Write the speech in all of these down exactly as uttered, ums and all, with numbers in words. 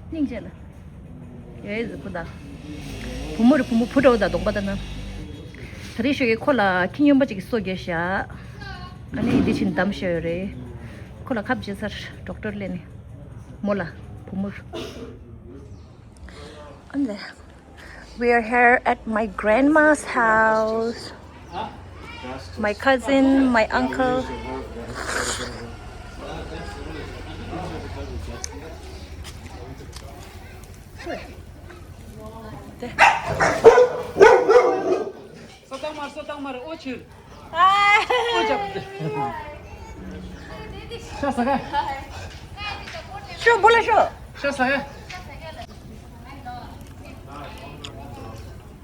སྙིང་རྗེ་ལ། ཡོད་ཟེར་བུ་དང་། བུ་མོ་རེད། བུ་མོ་བུ་འདྲ་བོ་དང་གདོང་པ་ལྟ་ན། ད་རེས་ཞོགས་ཀས་ཁོ་ལ་ཁྱི་སྨྱོན་པ་ཅིག་གིས་སོ་བརྒྱབ་བཞག་ཨ་ནི་འདི་ཕྱིན་བསྡམས་བཞག་ཡོད་རེད། ཁོ་ལ་ཁབ་བྱེད་ཚར་ཌོག་ཊར་སླེབས་ནས། མོ་ལ། བུ་མོར། ཨ་ནི། We are here at my grandma's house. My cousin, my uncle.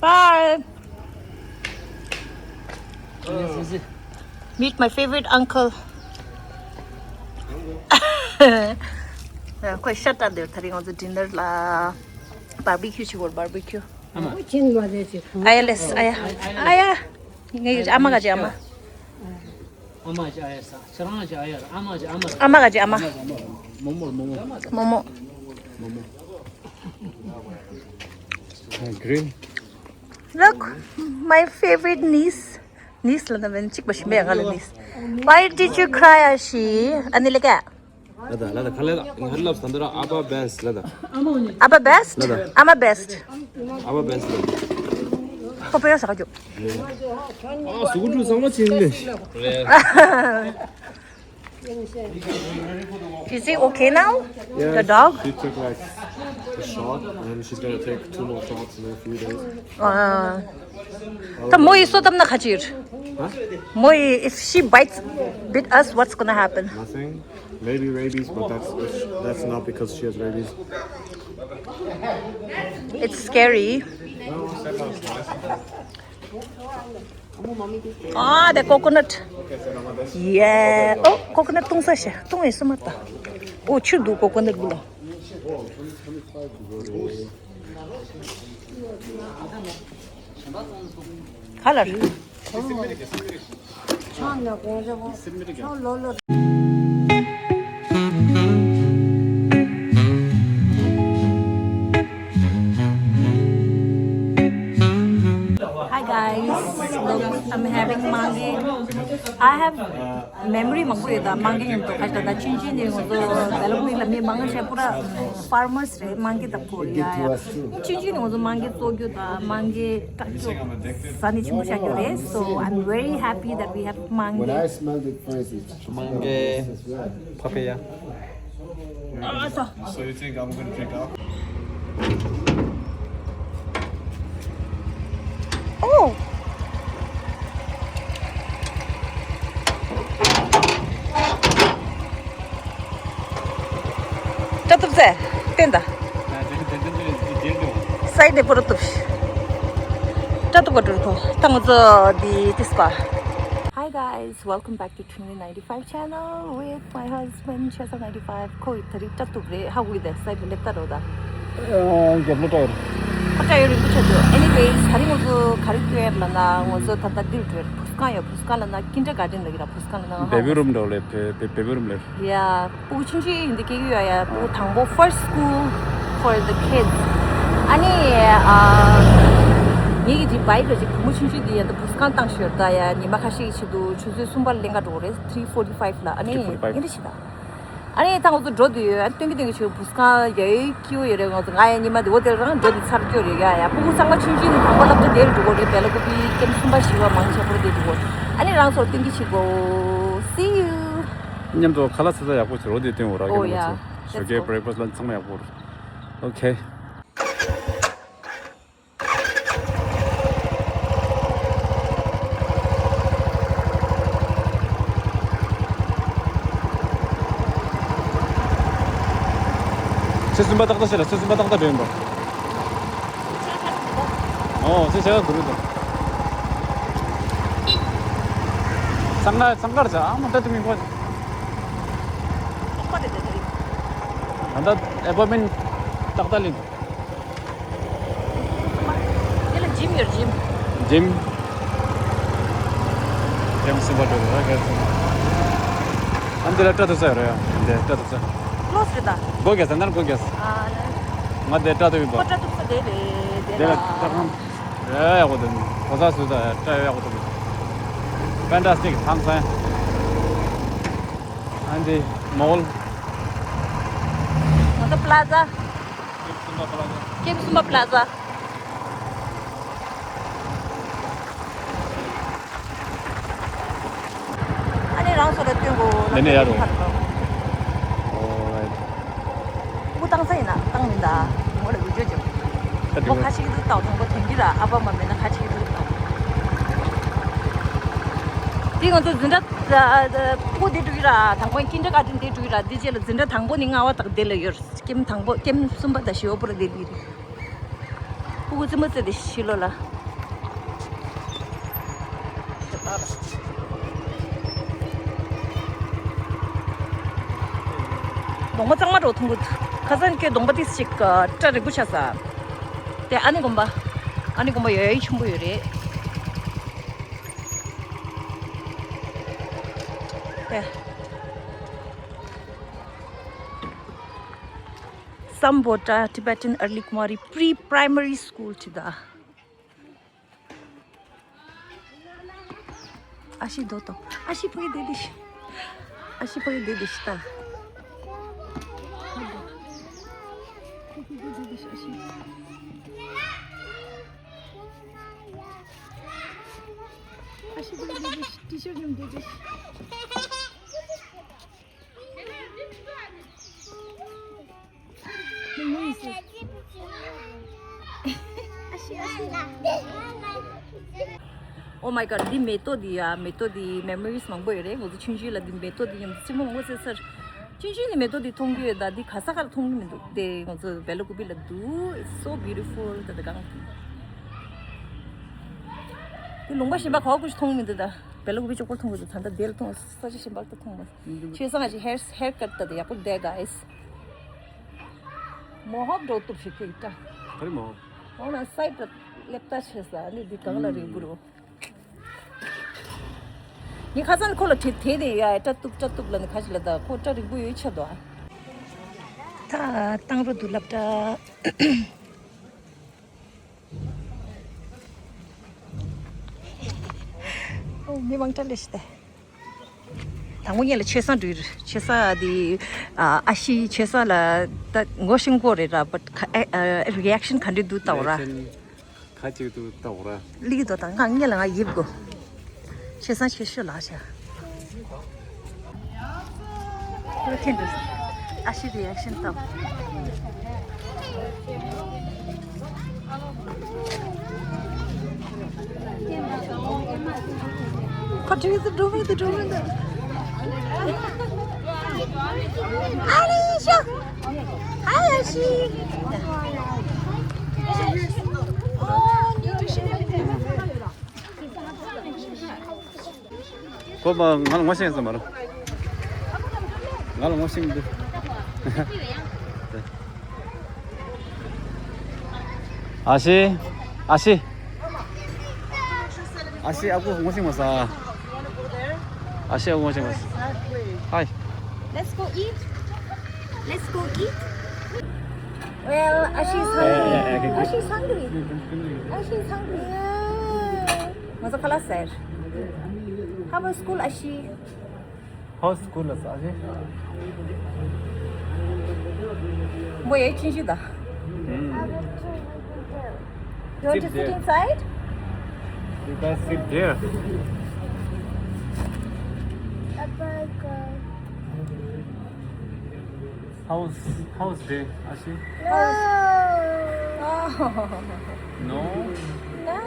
Bye. Meet my favorite uncle. ཁོས་ཤ་སྟག་འདིར་ད་རིང་ང་ཚོ་ཌི་ནར་ལ་བར་བི་ཁྱུ་བྱེད་དགོས། བར་བི་ཁྱུ། ཨ་མ། ཨ་ཡ་ལེས། ཨ་ཡ། ཨ་ཡ། ངའི་ཨ་མ་ག་ཅི་ཨ་མ། ཨ་མ་ཅི་ཨ་ཡ་ས། ཁྱེད་རང་ཅི་ཨ་ཡ་ར། ཨ་མ་ཅི་ཨ་མ་ར། ཨ་མ་ག་ཅི་ཨ་མ། མོ་མོ་མོ་མོ། མོ་མོ། མོ་མོ། Green. Look, my favorite niece. Niece ལ་ན་མེན་གཅིག་པ་ཞིག་མེད་ང་ལ་niece. Why did you cry, Ashi? ཨ་ནི་ལེ་ཀ། ལ་ད་ལ་ད་ཁ་ལེ་ད་ང་ལབ་སྟངས་འདི་ར། ཨ་པ་བེ་སི་ལ་ད། ཨ་པ་བེ་སི། ལ་ད། ཨ་མ་བེ་སི། ཨ་པ་བེ་སི་ལ་ད། ཁོ་པེ་ཡོ་ས་ཁ་ཅོ། ཨ་སུ་གུ་ཀྲུ་ཚང་མ་ཆེན་ལེ། Is he okay now? The dog? She took like a shot and she's gonna take two more shots in a few days. Uh, ད་མོ་ཡིས་སོ་བཏབ་ན་ཁ་ཅིག་རེད། Huh? མོ་ཡིས། If she bites, bit us, what's gonna happen? Nothing. Maybe rabies, but that's that's not because she has rabies. It's scary. Ah, the coconut. Yeah. Oh, coconut ཏུང་ས་ཤ། ཏུང་ཡིས་སོ་མ་ད། Oh, ཆུ་འདུག་coconut གུ་ལ། ཁ་ལར། Hi guys, look, I'm having mangi. I have memory མང་པོ་ཡོད་ད། མང་གི་ཉམས་རྟོགས་ཁ་ཤས་ད། ད་ཆུང་ཆུང་ནས་ང་ཚོ་development ལ་མི་མང་ཆེ་པུ་ར་farmers རེད། མང་གི་ད་ཁོ་ཡ་ཡ། ཆུང་ཆུང་ནས་ང་ཚོ་མང་གི་བཙོ་རྒྱུ་ད། མང་གི་ཀ་ཅོ་ཟ་ནས་ཆེན་པོ་ཆགས་རྒྱུ་རེད། So I'm very happy that we have མང་གི། When I smelled it first, it's མང་གི་ཕ་ཕ་ཡ། So you think I'm gonna drink out? Oh! སྐྲ་གཏུབ་ཚེ་བསྟན་ད། སའི་ཌི་ནས་པོ་ར་གཏུབ། སྐྲ་གཏུབ་ག་འགྲོ་ཐོ། ད་ང་ཚོ་འདི་ཏིས་པ། Hi guys, welcome back to Trinity ninety-five channel with my husband Chesa ninety-five. ཁོ་ཡི་ད་རིག་སྐྲ་གཏུབ་རེད། ཧ་གོ་གི་དེ་སའི་ཌི་ལེབ་ད་རོ་ད། རྒྱབ་ལོ་ཏོར། ཁོ་སྐྲ་ཡོད་རིང་པོ་ཆགས་འདུག Anyways, ད་རིང་ང་ཚོ་ག་རེ་སྐྱོན་ཡོད་ལབ་ན། ང་ཚོ་ད་ལྟ་འདིར་འགྲོ་བུ་སྐང་ཡོད། བུ་སྐང་ལབ་ན་ཀིན་ཌར་གྷར་ཌེན་ལབ་ཀྱི་ར། བུ་སྐང་ལབ་ན་ང་ཧ་གོ། Baby room འགྲོ་ལེ། baby room ལེ། Yeah. སྤུ་གུ་ཆུང་ཆུང་ཡིན་དུས་སྐྱེ་རྒྱུ་ཡོད་ཡ། སྤུ་གུ་དང་པོ་first school for the kids. ཨ་ནི་ཨ་ངེད་ཀྱི་ཅིག་བྷའི་ཀར་ཅིག་བུ་མོ་ཆུང་ཆུང་དེ་ཡ་ད་བུ་སྐང་བཏང་ཤོར་ད་ཡ། ཉི་མ་ཁ་ཤས་ཀྱི་ཆེད་དུ་ཆུ་ཚོད་གསུམ་པ་ལ་ལེན་ག་འགྲོ་གི་རེད། three forty five ལ། ཨ་ནི་three forty five ཡིན་དུས་ཤི་ད། ཨ་ནི་ད་ང་ཚོ་འགྲོ་དུས་ཨ་སྟོན་གྱི་སྟོན་གྱི་ཆེད་བུ་སྐང་ཡ་ཡ་སྐྱིད་པོ་ཡོད་རེད། ང་ཚོ་ང་ཡ་ཉི་མ་དེ་འོ་དེ་རང་འགྲོ་དུས་ཚར་སྐྱོ་རེད་ཡ་ཡ། སྤུ་གུ་ཚང་མ་ཆུང་ཆུང་ནས་དང་པོ་སློབ་གྲྭ་དེར་འགྲོ་གི་རེད། བེ་ལ་ཀུ་པི་ཀེམ་གསུམ་པ་བཞི་པ་མང་ཆེ་བོ་དེ་འགྲོ་གི། ཨ་ནི་རང་ཚོར་སྟོན་གྱི་ཆེད་དུ། See you. མཉམ་དུ་ཁ་ལག་ཚ་ཚ་ཡག་པོ་བྱེད་རོགས་དེ་སྟོན་འོ་ར། Oh, yeah. That's good. ཞོགས་ཀའི་breakfast lunch ཚང་མ་ཡག་པོ་རེད། Okay. ཚེས་གསུམ་པ་ཏག་ཏག་བྱས་ལ། ཚེས་གསུམ་པ་ཏག་ཏག་འགྲོ་ཡིན་པ། ཨོ་ཚེས་ཆ་ག་གུ་རུ་དང་། ཚང་ང་ཚང་གར་ཆ་ཨ་མ་ཏ་ཏི་མི་གོ། ཨ་ད་ཨེ་པོ་མེན་ཏག་ཏག་ལིན། དེ་ལ་gym ཡོད། gym། gym། gym སིམ་པ་འགྲོ་ར་ག་ཚོད། ཨ་འདི་ལ་སྐྲ་ཐུབ་ས་ཡོད་ར་ཡ། འདི་སྐྲ་ཐུབ་ས། close རེད་ད། སྒོ་རྒྱག་ས་ན་སྒོ་རྒྱག་ས། ཨ་ལེ། ང་དེ་སྐྲ་གཏུབ་ཡིན་པ། ཁོ་སྐྲ་གཏུབ་ས་དེ་རེད། དེ་དེ་ལ་ལ་སྐྲ་ཁང་ཡ་ཡག་པོ་འདུག་གོ་ས་བཟོས་ད་སྐྲ་ཡག་པོ་འདུག Fantastic ཐང་སན། ཨ་འདི་མོལ། ང་ཚོ་པ་ལ་ཛ། ཀེམ་སུམ་པ་པ་ལ་ཛ། ཨ་ནི་རང་སོ་ལ་སྟོན་གོ། དེ་ནས་ཡར་རོ། Alright. སྤུ་གུ་བཏང་ས་ཡིན་ན་བཏང་མིན་ད། མོ་ལ་བི་ཌིའོ་བྱོས། ད་མོ་ཁ་ཤས་ཀྱིས་འདུག་ལྟ་དང་པོ་དོན་གྱི་ར་ཨ་ཕ་མ་མེད་ན་ཁ་ཤས་ཀྱིས་འདུག་ལྟ། དེ་ང་ཚོ་འཛིན་གྲྭ་སྤུ་གུ་དེ་འགྲོ་གི་ར་དང་པོ་ཀིན་ཌར་གྷར་ཌེན་དེ་འགྲོ་གི་ར་དེ་རྗེས་ལ་འཛིན་གྲྭ་དང་པོ་ནས་ལྔ་བ་དག་དེ་ལ་ཡོད། ཀེམ་དང་པོ་ཀེམ་གསུམ་པ་དང་བཞི་བ་པུ་ར་དེ་ལ་ཡོད་རེད། སྤུ་གུ་རྩེད་མོ་རྩེ་དེ་ཕྱི་ལོགས་ལ། གདོང་པ་གཙང་མ་འགྲོ་ཐུང་གུ། ཁ་སང་ཁྱོད་གདོང་པ་ཏིས་ཅིག་སྐྲ་རིང་པོ་ཆགས་ས། དེ་ཨ་ནི་དགོན་པ། ཨ་ནི་དགོན་པ་ཡོད་ཡ་ཆེན་པོ་ཡོད་རེད། དེ། Sambota Tibetan Early Khmer Pre-Primary School ཅི་ད། ཨ་ཤི་དོ་དོ། ཨ་ཤི་ཕ་གི་དེ་དེ་ཤི། ཨ་ཤི་ཕ་གི་དེ་དེ་ཤི་ད། ཨ་ཤི་ཕ་གི་དེ་དེ་ཤི། ཨ་ཤི་ཕ་གི་དེ་དེ་ཤི། ཊི་ཤར་ནང་དེ་དེ་ཤི། Oh my god, འདི་མེ་ཏོག་འདི་ཡ། མེ་ཏོག་འདི་མེ་མོ་རིས་མང་པོ་ཡོད་རེད། ང་ཚོ་ཆུང་ཆུང་ལ་འདི་མེ་ཏོག་འདི་ཉམས་རྩེད་མོ་མང་པོ་རྩེ་ས་རེད། ཆུང་ཆུང་ནས་མེ་ཏོག་འདི་མཐོང་གི་ཡོད། ད་འདི་ག་ས་ག་ལ་མཐོང་གི་མི་འདུག་དེ་ང་ཚོ་བེ་ལ་ཀུ་པི་ལ་འདུག It's so beautiful. ད་ད་གང་དེ་ལུང་པ་གཞན་པ་ག་བ་ཀུ་ཅི་མཐོང་གི་མི་འདུག་ད་བེ་ལ་ཀུ་པི་ཅོག་པོ་མཐོང་གི་འདུག་ད་ད་དེ་ལ་མཐོང་ས་ཆ་གཞན་པ་ད་མཐོང་མ། ཆོས་སང་ཨ་ཅི་hair haircut ད་ད་ཡག་པོ་འདུག guys། མོ་ཧོབ་འགྲོ་ཐུབ་ཤིག་ཁྱེད་ཀྱི་སྐྲ། ག་རེ་མོ་ཧོབ། འོ་ན་སའིཌ་ལ་སླེབས་ད་ཆེ་ས་ནི་འདི་གང་ལ་རིང་པོ་རུ། ངས་ཁ་སང་ཁོ་ལ་དྲིས་དེ་ནས་ཡ་སྐྲ་གཏུབ་སྐྲ་གཏུབ་ལ་ནི་ཁ་ཅིག་ལ་ད་ཁོ་སྐྲ་རིང་པོ་ཡོད་ཆེ་དོ། ད་བཏང་རོ་འདུག་ལབ་ད། ཨོ་མི་མང་དྲགས་ལེ་ཤི་ཏེ། དང་པོ་ངེད་ལ་ཆོས་སང་འགྲོ་ཡི་རེད། ཆོས་སང་འདི་ཨ་ཤི་ཆོས་སང་ལ་ད་ངོ་ཤེས་ཀྱི་རེད་ར། བཊ་ཨ་རི་ཨེག་ཤན་ག་འདྲ་འདུག་ལྟ་འོ་ར། ཁ་ཅིག་ཏུ་ལྟ་འོ་ར། ལིག་དོ་དང་ང་ངེད་ལ་ང་ཡིབ་གོ། ཆོས་སང་ཆོས་ཤོད་ལ་ཤ། ཁོ་ཁེན་འདུག་ཨ་ཤི་རི་ཨེག་ཤན་ལྟ། ཁོ་དྲི་ཟི་འགྲོ་མི་འདུག་འགྲོ་མི་འདུག་ཨ་རི་ཤོ། ཨ་ཡ་ཤི། ཁོ་པ་ང་ལ་ངོ་ཤེས་ཙམ་མ་རེད། ང་ལ་ངོ་ཤེས་མི་འདུག་ཨ་ཤི། ཨ་ཤི། ཨ་ཤི་ཨ་ཁུ་ངོ་ཤེས་མ་ས། ཨ་ཤི་ཨ་ཁུ་ངོ་ཤེས་མ་ས། Hi. Let's go eat. Let's go eat. Well, Ashi's hungry. Ashi's hungry. Ashi's hungry. ང་ཚོ་ཁ་ལག་ཟས། How was school, Ashi? How was school, Ashi? མོ་ཡའི་ཆུང་ཆུང་ད། You want to sit inside? You guys sit there. How's how's day, Ashi? No. No? No.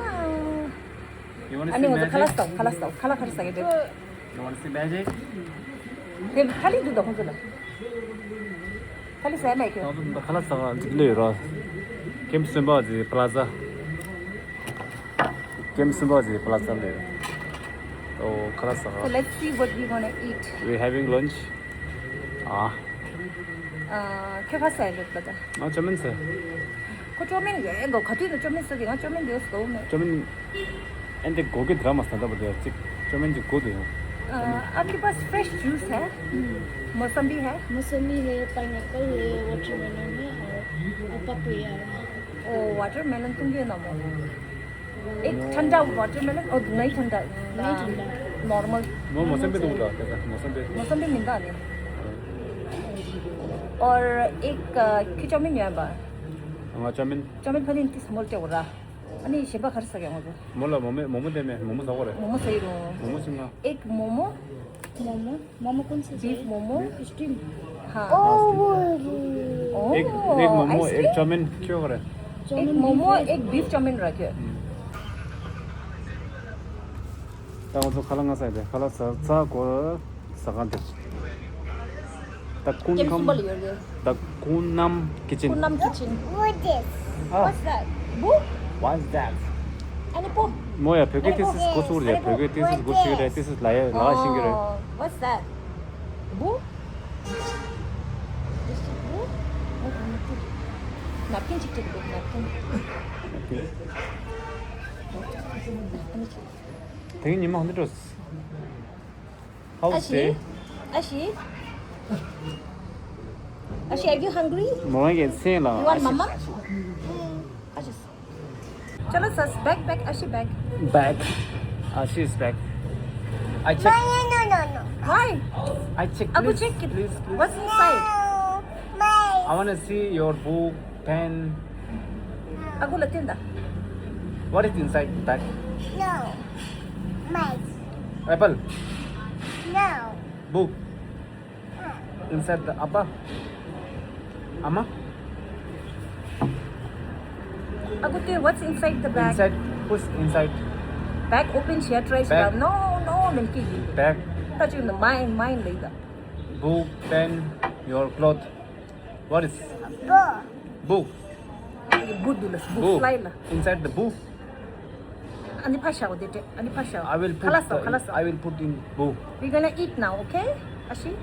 You wanna see magic? ཁ་ལག་ཟ། ཁ་ལག་ཟ། ཁ་ལག་ཁ་ལག་ཟ་གི་འདུག You wanna see magic? དེ་ཁ་ལག་འདུག་ད་ཁོང་ཚོ་ལ། ཁ་ལག་ཟ་མེད་ཁྱོད། ཁ་ལག་ཟ་ག་འཇིགས་ལོས་ཡོད་ར། ཀེམ་སུམ་པ་ཟེར་པ་ལ་ཛ། ཀེམ་སུམ་པ་ཟེར་པ་ལ་ཛ་ལོས་ཡོད། ཨོ་ཁ་ལག་ཟ་ག So let's see what we gonna eat. We having lunch. ཨ། ཨ། ཁྱོད་ཁ་ཟས་རེད་པ་ད། ང་ཅོ་མིན་ཟས། ཁོ་ཅོ་མིན་ཡོད་གོ། ག་དུས་ནས་ཅོ་མིན་ཟ་གི། ང་ཅོ་མིན་དེ་ཟ་གོ་མེད། ཅོ་མིན་ཨེ་འདི་གོ་གི་འདྲ་མ་ཟ་འདྲ་པོ་དེ་ཅིག་ཅོ་མིན་གྱི་གོ་དེ་ཡོང་། आपके पास fresh juice है? मौसम्बी है? मौसम्बी है, पाइनएप्पल है, वाटरमेलन है और ओ वाटरमेलन तुम क्यों ना मो? एक ठंडा वाटरमेलन और नहीं ठंडा। नहीं ठंडा। नॉर्मल। वो मौसम पे तो होता है, मौसम पे। मौसम पे मिलता नहीं। और एक खिचड़ी में यहाँ बार। हाँ, चाउमिन। चाउमिन फली इनकी संभल के हो रहा। अनि शेबा खर्च सके मुझे। मोला मोमो, मोमो दे में, मोमो सको रे। मोमो सही रो। मोमो सिंगा। एक मोमो। मोमो। मोमो कौन सा? बीफ मोमो। स्टीम। हाँ। एक एक मोमो, एक चाउमिन क्यों करे? एक मोमो, एक बीफ चाउमिन रखे। ताऊ तो खाला ना साइड है, खाला सा सा को सकांत। ད་ཀུན་ནམ། ད་ཀུན་ནམ་ཁི་ཆན། ཀུན་ནམ་ཁི་ཆན། What is this? Ah. What's that? Bu? What's that? Ani po? མོ་ཡ་བོད་སྐད་ཏིས་སིས་གོ་ཚུགས་རེད། བོད་སྐད་ཏིས་སིས་གོ་ཚུགས་རེད། ཏིས་སིས་ལ་ཡ་ལ་ཤིང་གི་རེད། Oh, what's that? Bu? Is it bu? Napkin ཅིག་ཅིག་འདུག napkin. དེང་ཉི་མ་འདི་འགྲོ། How's Ashi? Day? Ashi? Ashi, are you hungry? མོ་རང་གི་མཚན་ལ། You want mama? Ashi. Chalo, sis, back, back, Ashi, back. Back. Ashi is back. I check. No, no, no, no, no. Why? I check. Abu, please, check it. Please, please. What's inside? No, my. I wanna see your book, pen. Agu la tinda. What is inside the bag? No. Mice. Apple. No. Book. Inside the apa? Ama? Agu te, what's inside the bag? Inside. Who's inside? Bag open, share, try. Bag. No, no, milky. Bag. Touching the mine, mine later. Book, pen, your cloth. What is? Book. Book. Book dula, book. Book. Fly la. Inside the book. Ani pasha o dete, ani pasha. I will put. Khalas, the, khalas. I will put in book. We're gonna eat now, okay? Ashi?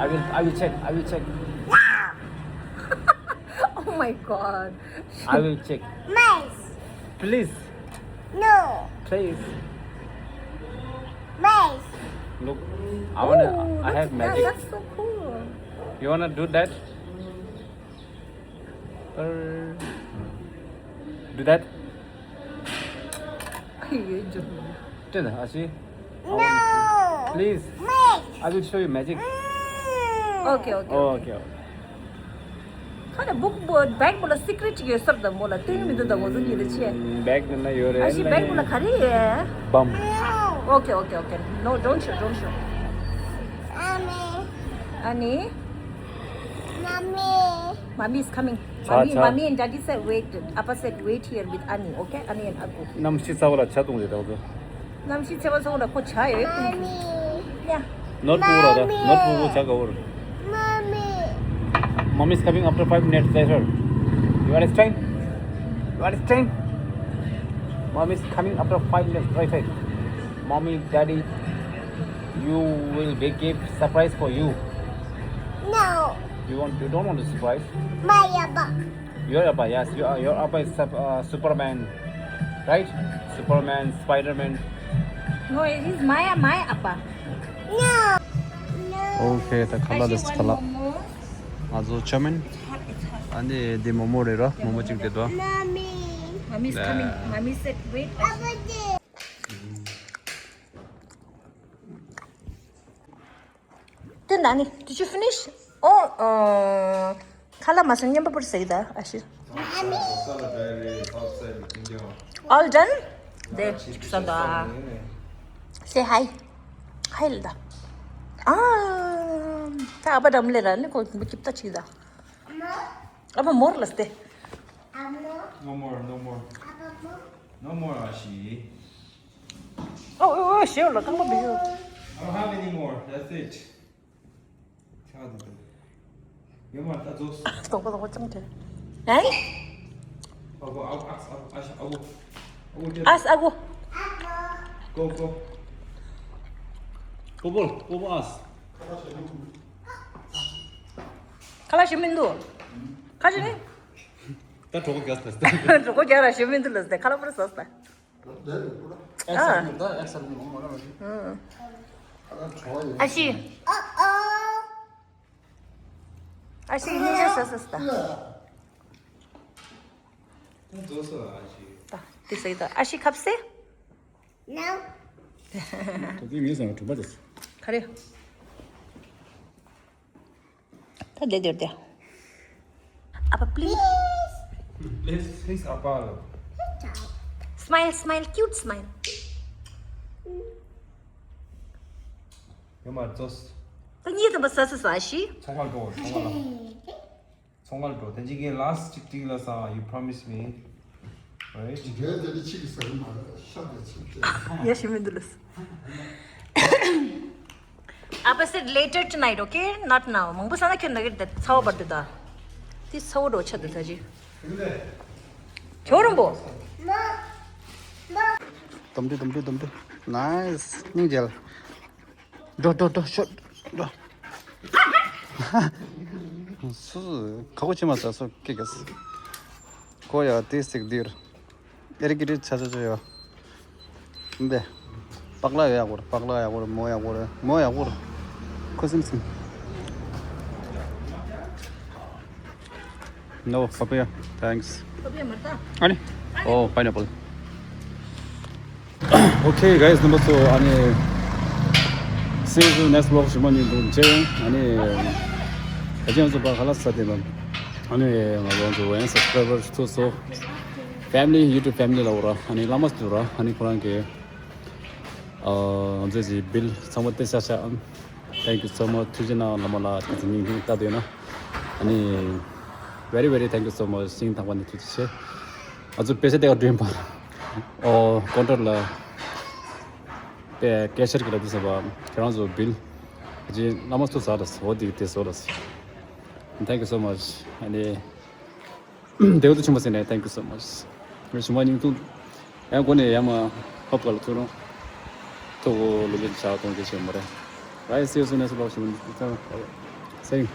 I will, I will check, I will check. Oh my God. I will check. Mice. Please. No. Please. Mice. Look, I wanna. Oh, I have magic. That's so cool. You wanna do that? Uh, do that. Hey, you do. Ashi? No. Please. Mice. I will show you magic. Mm. Okay, okay. Oh, okay. Okay. ཁ་ནས་book, book, bag བོ་ལ་secret ཅིག་ཡོད་ས་རེད་ད། མོ་ལ་སྟོན་མི་འདུག་ད། ངོ་ཚོ་གཉིས་ལ་ཆེ། Bag ནང་ན་ཡོད་རེད། Ashi, bag བོ་ལ་ག་རེ་ཡོད། Bum. Okay, okay, okay. No, don't show, don't show. Mommy. Ani? Mommy. Mommy is coming. Cha, mommy, cha. Mommy and daddy said wait. Appa said wait here with Ani, okay? Ani and Agu. གནམ་གཤིས་ཚ་བ་ལ་ཇ་བཏུང་རེད་ད། གནམ་གཤིས་ཚ་བ་ཚོ་ལ་ཁོ་ཇ་ཡོད། Mommy. Yeah. Not poor, Mommy. Not poor, ཇ་ག་བོར། Mommy. Mommy is coming after five minutes later. You understand? You understand? Mommy is coming after five minutes later. Mommy, daddy, you will be give surprise for you. No. You want? You don't want a surprise? My Abba. Your Abba, yes. Your, your Abba is sup- uh, Superman, right? Superman, Spider-Man. No, it is my, my Abba. No. No. Okay, ད་ཁ་ལག་དེ་ཁ་ལག་ང་ཚོ་ཅོ་མིན། It's hot, it's hot. ཨ་ནི་འདི་མོ་མོ་རེད་ར། མོ་མོ་གཅིག་དེ་དོ། Mommy. Mommy's coming. Mommy said wait. དེ་ན་ནི། Did you finish? Oh, uh, ཁ་ལག་མ་སོང་སྙན་པ་པོར་ཟེར་གི་ད། ཨ་ཤི། All done? དེ་ཅིག་ས་ད། Say hi. Hi ལ་ད། ཨ། ད་ཨ་ཕ་འགྲམ་ལས་ར་ནི་ཁོ་མི་སྐྱིད་ད་ཅིག་ད། ཨ་ཕ་མོར་ལ་སྟེ། No more, no more. No more, ཨ་ཤི། ཨོ་ཨོ་ཨོ། ཞེའོ་ལ་རྐང་པ་མི་ཡོད། I don't have any more. That's it. ཆག་འདུག་ཡོད་མ་རེད། ད་རྫོགས། དོག་པ་དོག་པ་ཅང་དྲན། ཨེ། ཨ་གོ། ཨ་གོ། ཨ་གོ། ཨ་ཤ། ཨ་གོ། ཨ་གོ། ཨ་ཨ་གོ། Go, go. Go, go, go, ask. ཁ་ལག་ཞིམ་མི་འདུག་ཁ་ཞིག་ནི། ད་གྲོད་ཁོག་རྒྱགས་ཐལ། གྲོད་ཁོག་རྒྱགས་ར་ཞིམ་མི་འདུག་ལ་ཟེར། ཁ་ལག་པུར་ཟོས་ད། ཨ་ཤི། ཨ་ཤི་ཉིན་ཞག་ས་ས་ས་ད། ད་རྫོགས་སོ་ཨ་ཤི། ད་དེ་ཟེར་ད་ཨ་ཤི་ཁབ་སེ། No. ད་དེ་ངས་བསམ་པ་གྲུབ་པ་རེད། ག་རེ། ད་བསྡད་བསྡད་བསྡད། ཨ་ཕ་please. Please, please, ཨ་ཕ་ལ། Smile, smile, cute smile. ཡོད་མ་རྫོགས། ད་གཉིད་དམ་པ་ས་ས་ས་ཤི། ཚོང་ཁང་འགྲོ་ཚོང་ཁང་ལ། ཚོང་ཁང་འགྲོ་དེ་གཅིག་གི་last གཅིག་ལ་ས། You promise me, right? འདྲེ་དེ་ནི་གཅིག་གི་ས་རུ་མ་རེད་ཤ་དེ་གཅིག་དེ། ཡ་ཤི་མི་འདུག་ལ་ས། ཨ་ཕ་said later tonight, okay? Not now. མང་པོ་ས་ན་ཁྱོད་ན་གི་ད་ཚ་བ་བར་དུ་ད། དེ་ཚ་བོ་འགྲོ་ཆ་དུ་ད་ཅི། ཁྱོད་རང་པོ། དམ་དུ་དམ་དུ་དམ་དུ། Nice. སྙིང་རྗེ་ལ། འགྲོ་འགྲོ་འགྲོ་ཤོད་འགྲོ། སུ་ཁ་གོ་ཆེ་མ་ས་སོ་ཀེ་གེ་སི། ཁོ་ཡ་དེ་སིག་དིར། ཨེ་རི་ཀི་རི་ཆ་ཆ་ཆ་ཡོད། འདི། པག་ལ་ཡག་པོ་རེད། པག་ལ་ཡག་པོ་རེད། མོ་ཡག་པོ་རེད། མོ་ཡག་པོ་རེད། ཁོ་སིམ་སིམ། No, papaya. Thanks. Papaya མ་ད། ཨ་ནི། Oh, pineapple. Okay, guys, རྣམ་པ་ཚོ། ཨ་ནི། See you next vlog. ཞུ་མ་ཉུང་འདུག་ཅེ། ཨ་ནི། ད་ཅི་ང་ཚོ་པ་ཁ་ལག་ཟ་དེ་མ། ཨ་ནི། ང་ཚོ་ཡང་subscribers ཚོ་སོ། Family, YouTube family ལ་འོ་ར། ཨ་ནི་བླ་མ་ཚོ་ར། ཨ་ནི་ཁོ་རང་གི། ཨ། ང་ཚོས་ཀྱི་བིལ་ཚང་མ་སྟེར་ཤག་ཤག་ཨམ། Thank you so much. ཐུགས་རྗེ་གནང་། བླ་མ་ལགས་ཁྱེད་ཚོ་སྙིང་ཐིག་ལྟ་དུས་ན། ཨ་ནི། Very, very thank you so much. སྙིང་ཐག་པ་ནས་ཐུགས་རྗེ་ཆེ། ང་ཚོ་པེ་ས་དེ་ག་སྒྲོན་པ། ཨོ་ཀོན་ཊར་ལ། པེ་ཀེ་ཤར་གྱི་ལ་དུས་ཟ་བ། ཁྱེད་རང་ཚོ་བིལ། ཨ་ཅེ་བླ་མ་ཚོ་ཟ་ལ་ཟ། འོ་དེ་དེ་ཟོ་ལ་ཟ། Thank you so much. ཨ་ནི། དེ་བ་དུ་ཆུང་མ་ཟེར་ནས། Thank you so much. ངས་ཞུ་མ་ཉིང་ཐུང་། ཡང་སྒོ་ནས་ཡང་མ་ཧོབ་ག་ལ་ཚུར་རོང་། ཐོག་གོ་ལུ་ལེན་ཆགས་གཏོང་རྒྱུ་བྱེད་མ་རེད། Right, see you soon. Next vlog. ཞུ་མ་ཉིང་ཐུང་། Same.